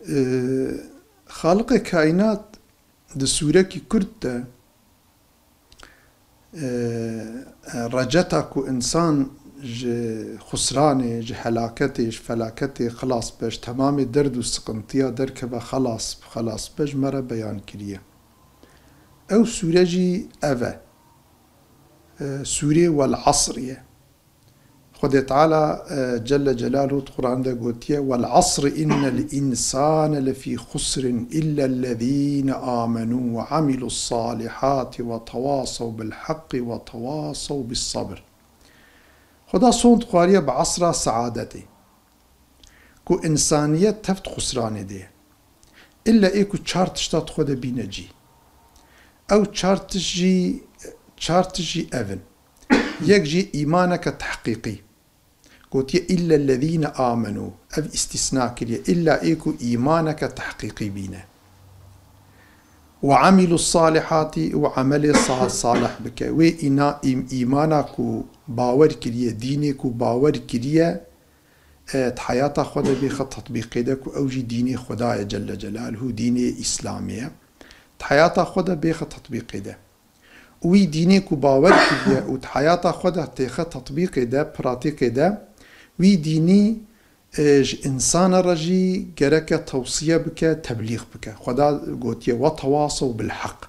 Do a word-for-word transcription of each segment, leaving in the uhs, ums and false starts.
Ee, Xaliqê kaînat di sûrekî kurt de, ee, receta ku însan ji xusranê, ji helaketê, ji felaketê xilas be, ji temamê derd û siqintiya derkeve xelas, xelas be, ji me re beyan kiriye. Ew sûre jî ev e. Ee, sûrê Wel Asr ye. Xwedê Teala, e, Celle Celaluhu di Quran de gotiye, "Wel asr innel insane lefî xusrin illellezîne amenu ve amilus salihati ve tewasaw bil haqqi ve tewasaw bis sabr." Xweda sond xwariye bi esra seadetê, ku însaniyet tev di xusranê de ye. Îlle ê ku çar tişta di xwe de bîne cî. Ew çar tişt jî, çar tişt jî ev in. Yek jî îmaneke tehqîqî. Gotiye, "Îllellezîne amenû." Ev îstîsna kiriye. Îlla ê ku îmaneke tehqîqî bîne. "Ve amilus salihati", û emelê sa-, salih bike. Wê îna-, îm-, îmana ku bawer kiriye, dînê ku bawer kiriye, e, di heyata xwe de bêxe tetbîqê de ku ew jî dînê Xwedayê Celle Celaluhu, dînê Îslamê ye. Di heyata xwe de bêxe tetbîqê de. Û wî dînê ku bawer kiriye û di heyata xwe de têxe tetbîqê de, pratîkê de, wî dînî, e, ji însana re jî gereke tewsiye bike, teblîx bike. Xweda gotiye, "Ve tewasew bil heq."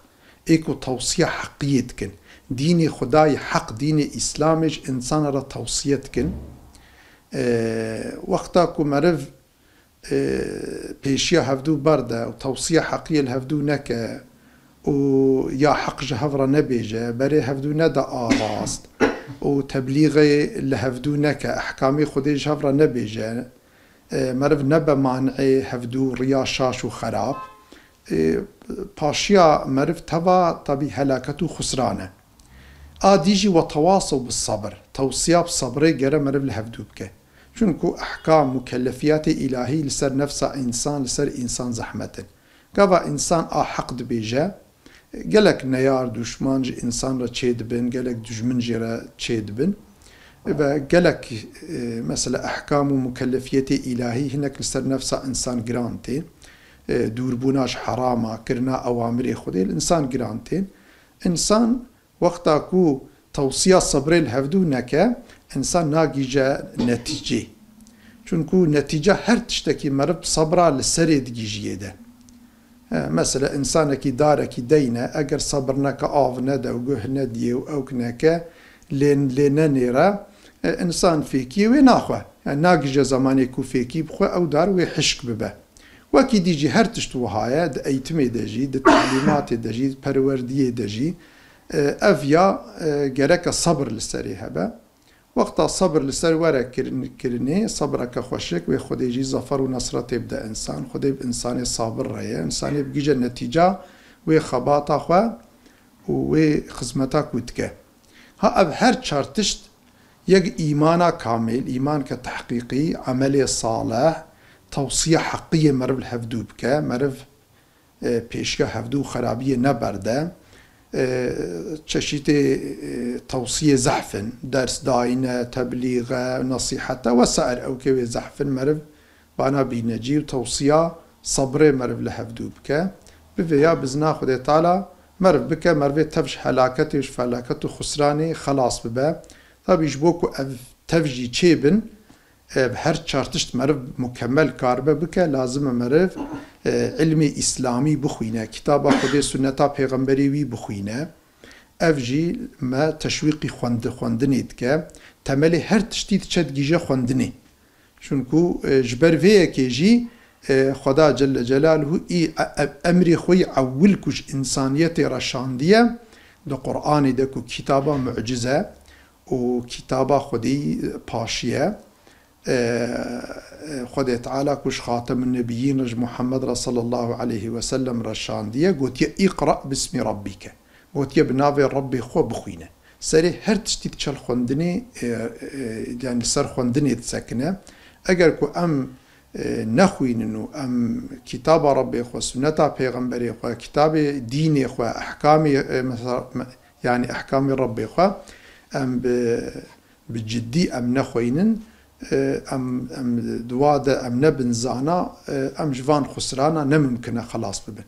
Ê ku tewsiya heqiyê dikin. Dînê Xwedayê heq, dînê Îslamê ji însana re tewsiye dikin. E, wexta ku meriv e, pêşiya hevdû berde û tewsiya heqiyê li hevdû neke û ya heq ji hev re nebêje, berê hevdû nede a rast û teblîxê li hevdû neke, ehkamê Xwedê ji hev re nebêje, e, meriv nebe man'ê hevdû riya şaş û xerab, e, paşiya meriv teva tabî helaket û xusran e. A dî jî "Ve tewasew bi sabir", tewsiya bi sabrê gere meriv li hevdû bike. Çunku ehkam, mukellefiyatê îlahî li ser nefsa însan, li ser însan zehmet in. Gava însan a heq dibêje, gelek neyar, duşman ji însan re çê dibin, gelek dijmin jê re çê dibin. Ve gelek, e, mesela ehkam û mukellefiyetê îlahî hinek li ser nefsa însan giran tên. E, dûrbûna ji herama, kirina ewamirê Xwedê li însan giran tên. Însan wexta ku tewsiya sebrê li hevdû neke, însan nagîje netîcê. Çunku netîca her tiştekî meriv bi sebra li serê digîjiyê de. E, mesela, însanekî darekî deyne, eger sebir neke, av nede û guh nediyê û ewk neke, lê, lê nenêre, e, însan fêkiyê wê naxwe. Yani nagije zemanê ku fêkî bixwe, ew dar wê hişk bibe. Wekî dî jî her tişt wiha ye, di eğitimê de jî, di talîmatê de jî, di perwerdiyê de jî, e, ev ya, e, gereke sebir li serê hebe. Wexta sebir li ser were kirin-, kirinê, sebreke xweşik, wê Xwedê jî zefer û nesretê bide însan. Xwedê bi însanê sabir re ye. Însanê bigije netîca wê xebata xwe û wê xizmeta ku dike. Ha ev her çar tişt yek îmana kamîl, îmanke tehqîqî, emelê salih, tewsiya heqiyê meriv li hevdû bike, meriv e, pêşiya hevdû xerabiyê neberde. E, çeşîtê, e, tewsiyê zehf in, ders dayine, teblîxe, nesîhete wesair ewkê wê zehf in, meriv bana bîne cî û tewsiya sebrê meriv li hevdû bike. Bi vêya bizna Xwedê Teala meriv bike, merivê tev ji helaketê û ji felaket û xusranê xelas bibe. Tabî ji bo ku ev tev jî çêbin, e, bi her çar tişt meriv mukemmel karibe bike, lazim e meriv, e, ilmê îslamî bixwîne, kitaba Xwedê, sunneta pêxemberê wî bixwîne. Ev jî me teşwîqî xwendi-, xwendinê dike. Temelê her tiştî diçe digîje xwendinê. Çunku, e, ji ber vê yekê jî, e, Xweda Celle Celaluhu î e-, e-, emrê xwe yî ewil ku ji însaniyetê re şandiye, di Qur'anê de ku kitaba mucize û kitaba Xwedî paşiye, e, e, Xwedê Teala ku ji Xatemun Nebiyîn re, ji Muhammed re sallallahu aleyhi ve sellem re şandiye, gotiye, "Îqra bismî rabbîke." Gotiye, "Bi navê Rebbê xwe bixwîne." Serê her tiştî diçe li xwendinê, e, e, yani li ser xwendinê disekine. Eger ku em, e, nexwînin û em kitaba Rebbê xwe, sunneta pêxemberê xwe, kitabê dînê xwe, ehkamê, e, mesela, me-, yani ehkamê Rebbê xwe, em bi bi ciddî em nexweynin, e, em, em di wa de em nebin zana, e, em ji van xusrana ne mimkin e xelas bibin.